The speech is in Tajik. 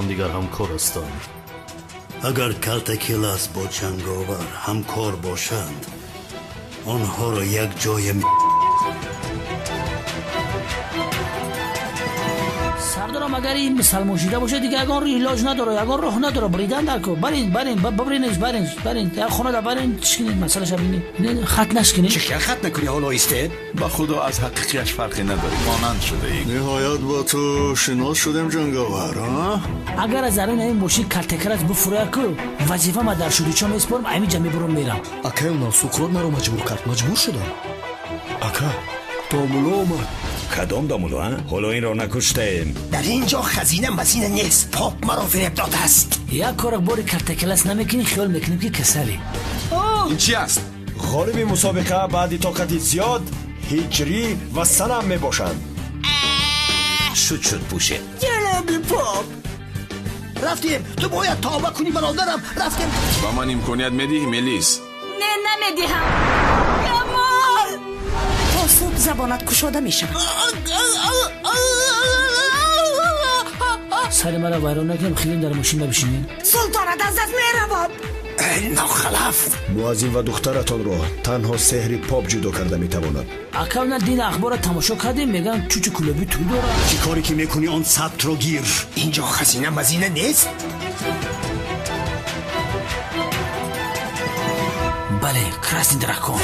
ҳамдигар ҳамкор ҳастанд. Агар Калтакелас бо Ҷанговар ҳамкор бошанд, онҳоро як ҷоя Сардорам, агар ин мусалмон шида бошад, дигар ягон илоҷ надорад, ягон роҳ надорад. Бридан дар ко барин, барин, бибринеш, барин, барин, як хона барин, чикинед, масъалаша бинед, хат нашкинед. Чӣ хел хат накунӣ? Ҳоло истед. Ба худо, аз ҳақиқияш фарқе надорӣ, монанд шудаӣ. Ниҳоят бо ту шинос шудем, Ҷанговар, а? Агар аз даруни ин мошин Калтакелас буфурӯяд ку, вазифа ма дар шудичо месупорам, ҳамин ҷа мебурам, мерам. Акаи онав Суқрот маро маҷбур кард, маҷбур шудам. Ака, домуло омад. Кадом домуло, а? Ҳоло инро накуштаем. Дар ин ҷо хазина мазина нест, поп маро фиреб додааст. Як корак бори Калтакелас намекунӣ, хиёл мекунем, ки касалӣ. Ин чи аст? Ғолиби мусобиқа баъди тоқати зиёд Ҳиҷрӣ ва Санам мебошанд. Шуд, шуд, пӯшед. Ҷаноби поп, рафтем. Ту бояд тавба кунӣ, бародарам, рафтем. Ба ман имконият медиҳӣ, Мелис? Не, намедиҳам, Камол. То субҳ забонат кушода мешавад. Сари маро вайрон накунем, хеле дар мошин набишинед. Султонат аз даст меравад. Эй нохалаф! Муаззин ва духтаратонро танҳо сеҳри поп ҷудо карда метавонад. Ака, на дин ахборро тамошо кардем, мегӯянд, чучу кулоби ту дорад. Чӣ коре ки мекунӣ, он сабтро гир. Ин ҷо хазина мазина нест. Бале, красный дракон.